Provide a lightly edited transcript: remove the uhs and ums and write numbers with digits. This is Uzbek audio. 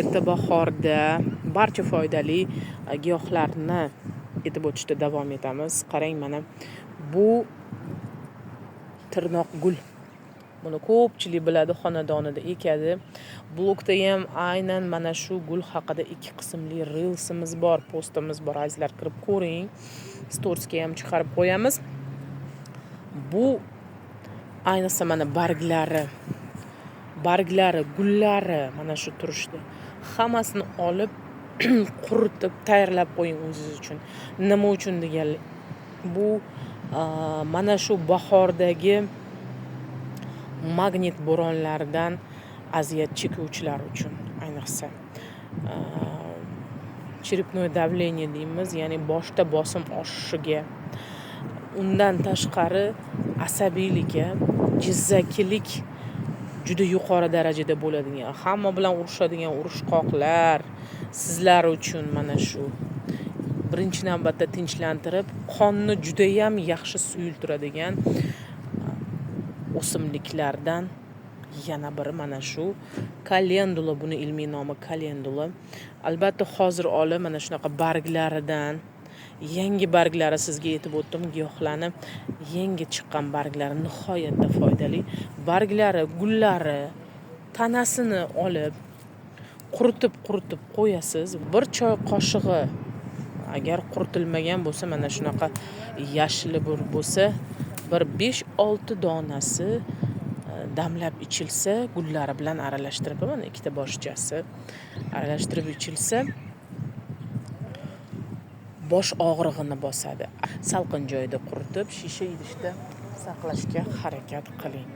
Erta bahorda barcha foydali giyohlarni aytib o'tishda davom etamiz. Qarang, mana bu tirnoq gul. Buni ko'pchilik biladi, xonadonida ekadi. Blogda ham aynan mana shu gul haqida ikki qismli reelsimiz bor, postimiz bor. Azizlar, kirib ko'ring. Storiesga ham chiqarib qo'yamiz. Bu ayniqsa mana barglari, barglari, gullari mana shu turishda. Hammasini olib, quritib, tayyorlab qo'ying o'zingiz uchun. Nima uchun deganlik, bu mana shu bahordagi magnit bo'ronlaridan aziyat chekuvchilar uchun, ayniqsa черепное давление deymiz, ya'ni boshda bosim oshishiga, undan tashqari asabiylikka, jizzakilik juda yuqori darajada bo'ladigan, hamma bilan urushadigan urushqoqlar, sizlar uchun mana shu birinchi navbatda tinchlantirib, qonni judayam yaxshi suyultiradigan o'simliklardan yana biri mana shu kalendula. Buni ilmiy nomi kalendula. Albatta, hozir olib, mana shunaqa barglaridan, yangi barglari, sizga aytib o'tdim, giyohlarni yangi chiqqan barglari nihoyatda foydali. Barglari, gullari, tanasini olib, quritib quritib qo'yasiz. Bir choy qoshig'i, agar quritilmagan bo'lsa, mana shunaqa yashili bir bo'lsa, bir 5-6 donasi damlab ichilsa, gullari bilan aralashtirib, mana ikkita boshchasi aralashtirib ichilsa, bosh og'rig'ini bosadi. Salqin joyda quritib, shisha idishda saqlashga harakat qiling.